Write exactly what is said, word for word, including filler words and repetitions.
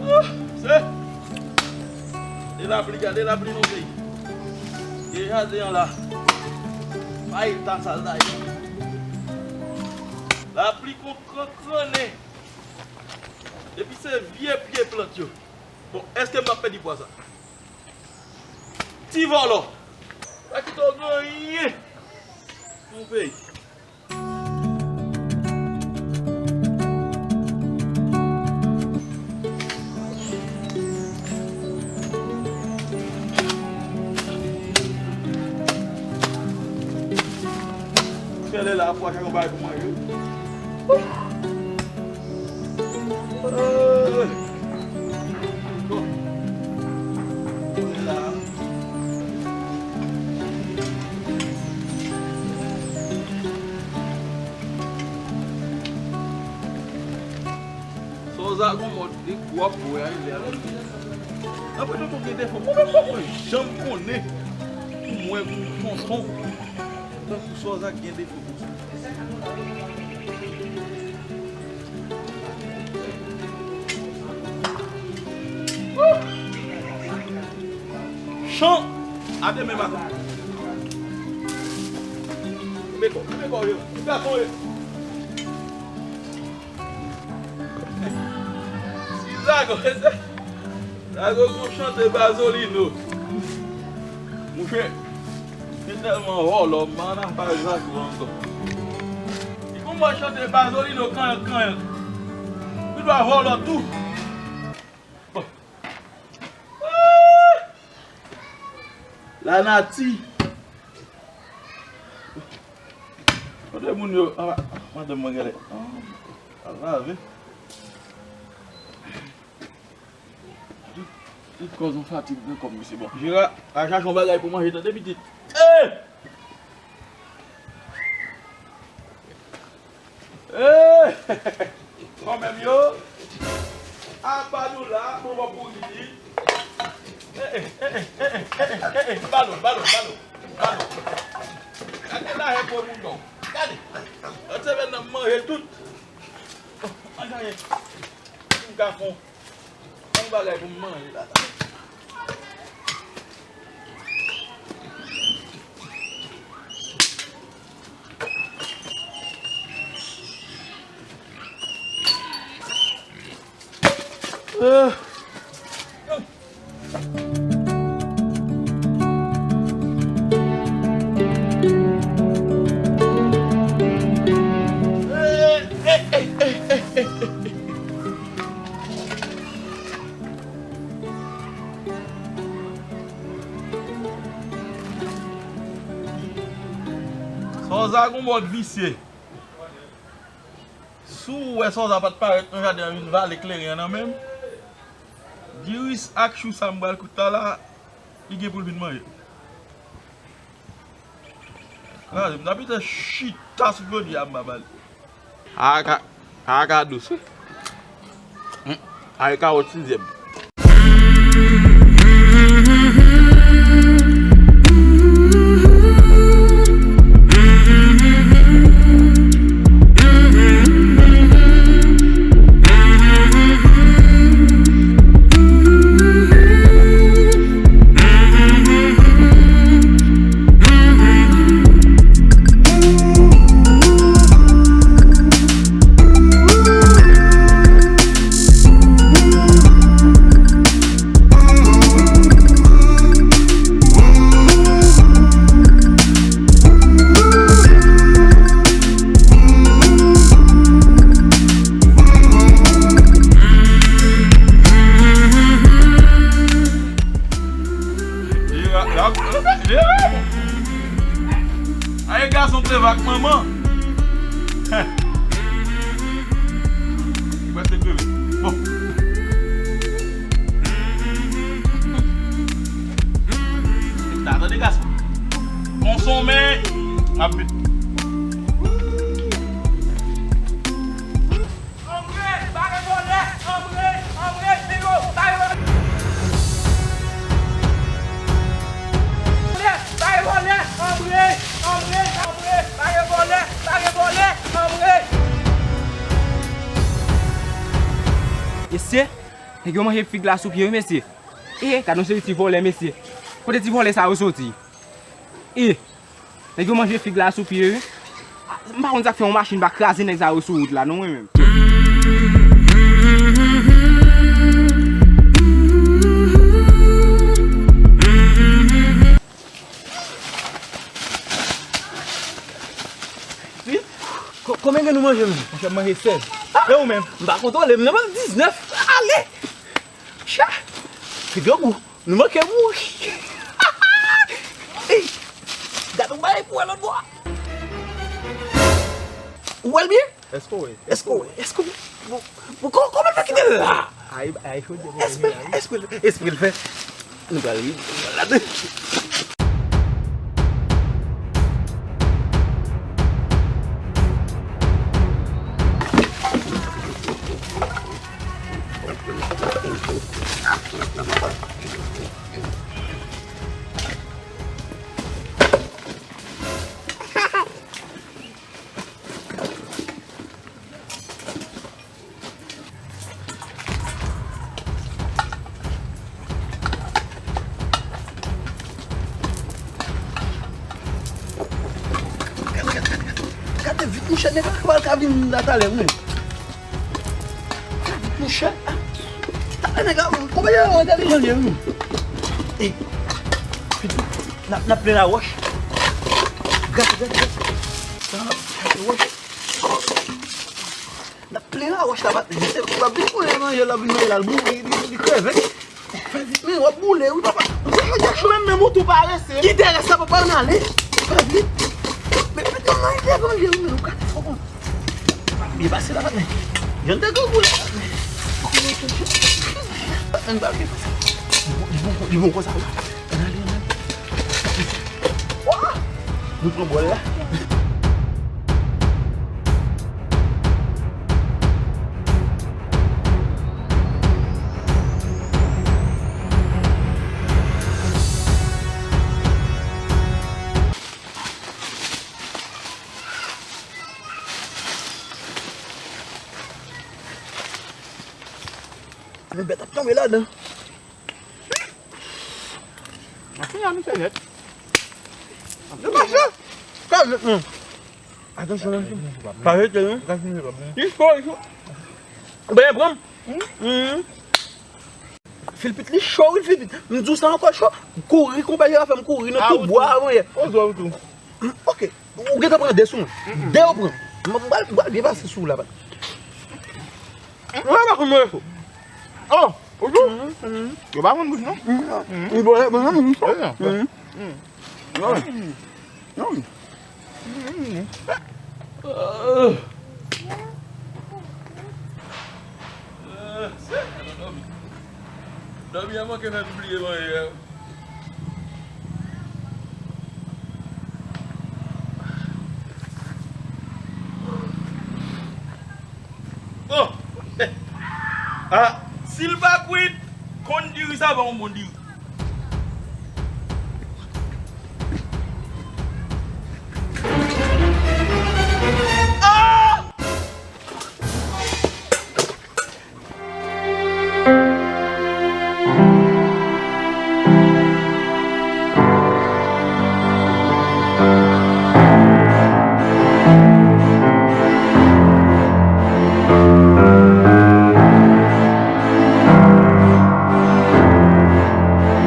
Ah, se de lapli, gade lapli nan peyi. Gen jaden an la. Ay, ta sal la ye. Lapli kon kran krannen. Epi se vye pye plant yo. Bon, èske m ap pèdi bwa sa? Ti vòlò. Pa kite w gen anyen pou peyi. Kèlè la, pou achte yon bagay pou manje. Sòza gon mòd de gwo ap bwè a, li a. Apre tonton gen defo. Mwen menm poko janm konnen pou mwen, pou tonton. Tankou Sòza gen defo konsa. Chan! A demen maten. Koupe kò, koupe kò yo. Koupe kò yo. Si Zago, Zago gon chante Bazolino. Mouche, se tèlman vòlò, m pa nan paj Zago ankò. Li gon mòd chante Bazolino kanyank kanyank. Li dwa vòlò tou. Bon. Ah! Lanati. Kote moun yo? Ah, madanm mwen genlè. Ah, al lave. Tout, tout kòz yon fatig nan kò m, mesye. Bon, Jera, al chache yon bagay pou manje, tande, pitit. Eh! Eh! Kòmèm yo. Apa nou la, bon, bon, pou li. Eh, eh, eh, eh, eh, eh, eh, eh, eh, balon, balon, balon, balon. Gade la, e pou moun, non. Gade. Lòt semèn nan, m manje tout. Oh, ann gade. M ka fon. Yon bagay pou m manje la. Euh. Sòza gon mòd visye. Si w wè Sòza pa t parèt nan jaden an vin vale kleren an nan men m, Diris ak chou sa m pral koute la, li gen pou l vin manje. Gade, m ta pita chita sou pwodui a m pa ba li. Aka, aka dous wi. Hmm, ay kawòt sizyèm. Ay, gason k leve ak manman. Li prèske kreve. Bon. Tande, gason. Bon sonmen. M ap vin. Anbre, bare vòlè, anbre, anbre, nèg yo, bare vòlè. Vòlè, bare vòlè, anbre, anbre, anbre, bare vòlè, bare vòlè, anbre. Mesye, nèg yo manje fig la sou pye wi, mesye. E, gad yon seri ti vòlè, mesye. Kote ti vòlè sa yo soti? E, nèg yo manje fig la sou pye wi. M pa konn sa k fè yon machin pa kraze nèg sa yo sou wout la non, mwen menm. Wi. Ko-, konbyen ke nou manje menm? Monchè, m manje sèz. E ou menm? M pa kontwole, m nan diznèf. Ale! Cha! Figi w gou. Nou manke mouri. Ey, gade yon bagay pou wè lòt bò a. Ou wè l byen? Èske w wè? Èske w wè? Èske w wè? Bon, bon, kò-, kòman l fè kite l la? Ay, ay, chòdyè, espre, espre, espre l fè. Nou pral ri, nou pral ladan. Gade, gade, gade, gade. Gade vit, monchè, nèg la pral ka vin la talè, wi. Gade vit, monchè. Ah, talè nèg la, konpè yo entèlijan li ye, wi. Eh, vit, vit. N ap, n ap plen lawòch. Gade, gade, gade. N ap plen lawòch. N ap plen lawòch la, pa, se, w ap vin konnen manje, l ap vin manje la, l boule, li, li, li kreve. Fè vit, men w ap boule, wi, papa. Ou se jodi a cho menm, menm ou tou parese. Kite rès la, papa, ann ale. Fè vit. Men, men, men, manje, manje, wi, men, ou gade fò, bon. Byen pase la, patnè. Jan te grangou la, patnè. Patnè, byen pase. Li bon, li bon, li bon konsa, wi. Ann ale, ann ale. Wa! Nou pran bòl la. Men bèt ap tonbe ladan. Ap fini a misye nèt. Yo mache. Ka jete non. Atansyon, atansyon. Pa jete non. Li cho, li cho. Ben, pran. Filpit li cho, wi, filpit. M di w sa ankò cho. Kouri, konpè yo fè m kouri nan tout bwa avan yè. O zò tou. Ok. Ou gentan pran de sou mwen. De ou pran. M pral, m pral byen pase sou ou la, patnè. Mwen pa konn mwen fò. Oh, ou tou? Yo pa konn bouch non. Li bon, bon, bon, bon. Non. Non. Dòmi a manke fè m bliye manje. Bon. Ah, si l pa kwit, konn diri sa pa yon bon diri. Ah!